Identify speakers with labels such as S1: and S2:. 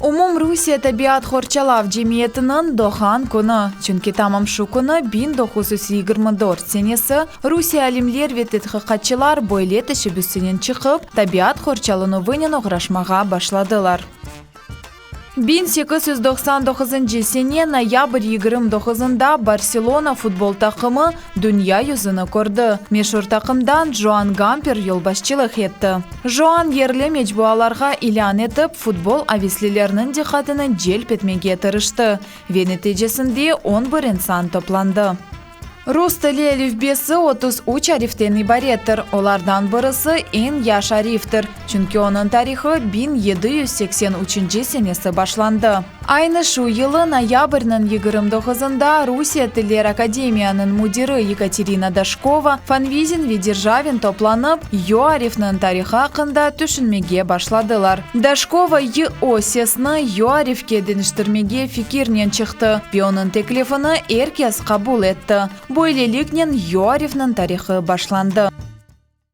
S1: Umumrusiye tabiat qorçalav cemiyetiniñ doğğan künü, çünki tamam şu künü, 1924 senesi, Rusiye alimler ve tedqiqatçılar böyle teşebbüsinen çıqıp, tabiat qorçalanuvınen oğraşmağa başladılar. 1899 sene noyabr 29-ında Barselona futbol taqımı dünya yüzüni kördi. Meşur taqımdan Joan Gamper yolbaşçılıq etti. Joan yerli mecbualarğa ilân etip, futbol avislilerniñ diqqatını celp etmege tırıştı ve neticesinde on bir insan toplandı. Rus tili elifbesi 33 ariften ibarettir, olardan birisi eñ yaş ariftir, çünki onıñ tarihı 1783 senesi başlandı. Aynı şu yılı noyabrniñ 29-ında Rusiye Tiller Akademiyanıñ müdiri Yekaterina Daşkova, Fonvizin ve Derjavin toplanıp, yo arifniñ tarihı aqqında tüşünmege başladılar. Daşkova y-o sesni yo arifke deñiştirmege fikirnen çıqtı ve onıñ teklifini er kes qabul etti. Böyleliknen yo arifniñ tarihı başlandı.